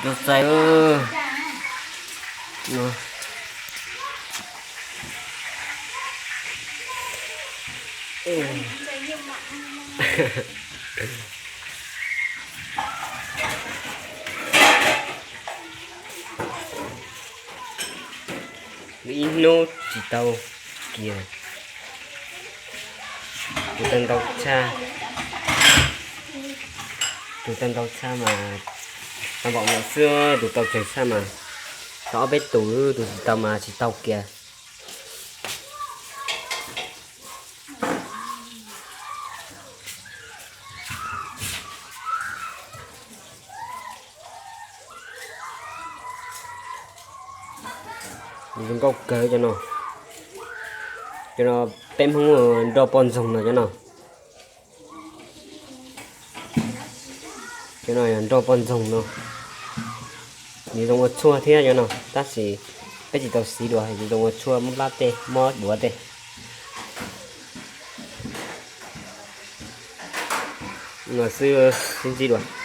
Tus txais no. Ib hnub tsis tau kiag. Tus tau ntau tshaj, tus tau ntau tshaj mas tau npaum no xwb, tus tau tsawg tshaj mas tau ob peb tus, tus tsis tau mas tsis tau kiag. Zoo nkauj kawg cov no. Cov no peb Hmoob nroj poj ntxoog no cov no. Cov no yog nroj poj ntxoog no. Nws zoo ua tshuaj thiab cov no, tab sis peb tsis tau siv dua, nws zoo ua tshuaj muab plab tej, muab duav tej. No xwb, sib ntsib dua.